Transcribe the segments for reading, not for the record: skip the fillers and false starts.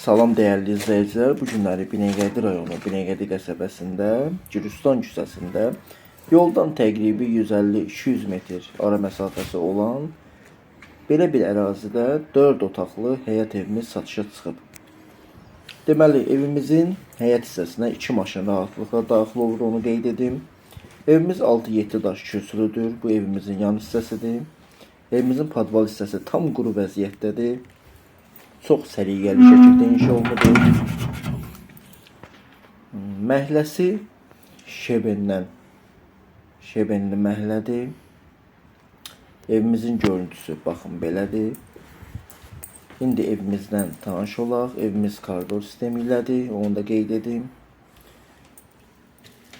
Salam dəyərli izləyicilər. Bu günləri Binəqədi rayonu, Binəqədi qəsəbəsində, Gürüstan küçəsində yoldan təqribi 150-200 metr ara məsafəsi olan belə bir ərazidə 4 otaqlı həyət evimiz satışa çıxıb. Deməli, evimizin həyət hissəsinə 2 maşın rahatlıqla daxil olur, onu qeyd edim. Evimiz 6-7 daş kürsülüdür. Bu evimizin yan hissəsidir. Evimizin podval hissəsi tam quru vəziyyətdədir. Çox səliqəli şəkildə inşa olunub. Məhəlləsi şebendən, şebenli məhəllədir. Evimizin görüntüsü baxın belədir. İndi evimizdən tanış olaq. Evimiz koridor sistemi ilədir, onu da qeyd edim.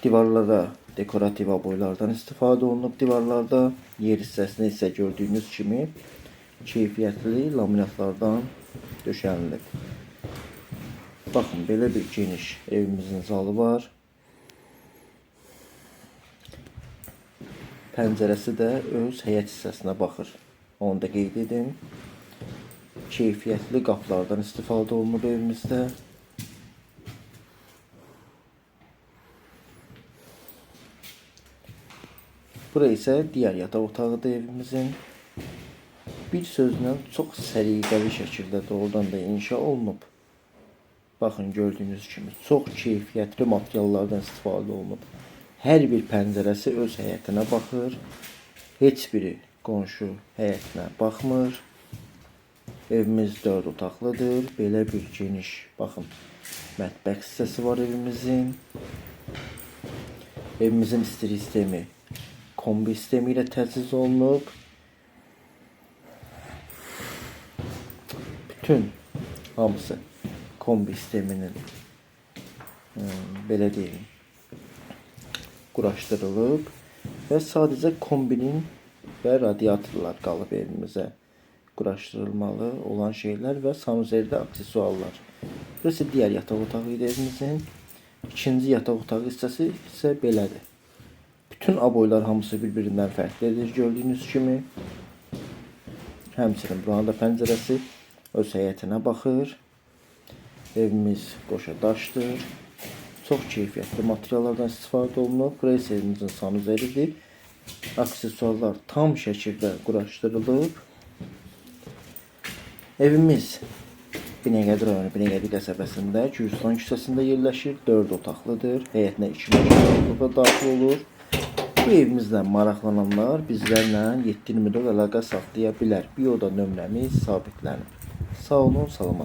Divarlara dekorativ aboylardan istifadə olunub divarlarda. Yer hissəsində isə gördüyünüz kimi keyfiyyətli laminatlardan döşənilib. Baxın, belə bir geniş evimizin zalı var. Pəncərəsi də öz həyət hissəsinə baxır. Onu da qeyd edim. Keyfiyyətli qapılardan istifadə olunub evimizdə. Bura isə digər yataq otağıdır evimizin. Bir sözlə çox səliqəli şəkildə doğrudan da inşa olunub. Baxın, gördüyünüz kimi çox keyfiyyətli materiallardan istifadə olunub. Hər bir pəncərəsi öz həyətinə baxır. Heç biri qonşu həyətinə baxmır. Evimiz 4 otaqlıdır. Belə bir geniş, baxın, mətbəx hissəsi var evimizin. Evimizin istilik sistemi kombi sistemi ilə təchiz olunub. Bütün hamısı kombi sisteminin belə deyim, quraşdırılıb və sadəcə kombinin və radiatorlar qalıb evimizə quraşdırılmalı olan şeylər və sanuzerdə aksesuarlar. Burası digər yataq otağı idi evimizin. İkinci yataq otağı hissəsi isə belədir. Bütün aboylar hamısı bir-birindən fərqlidir gördüyünüz kimi. Həmçinin buranın da pəncərəsi öz həyətinə baxır. Evimiz qoşa daşdır. Çox keyfiyyətli materiallardan istifadə olunub. Burası evimizin sanuzelidir. Aksesuarlar tam şəkildə quraşdırılıb. Evimiz Binəqədi rayonu Binəqədi qəsəbəsində Gürüstan küçəsində yerləşir. 4 otaqlıdır. Həyətinə 2 maşın daxil olur. Bu evimizlə maraqlananlar bizlərlə 724 əlaqə saxlaya bilər. Bioda nömrəmiz sabitlənib. Sağ olun, salamat.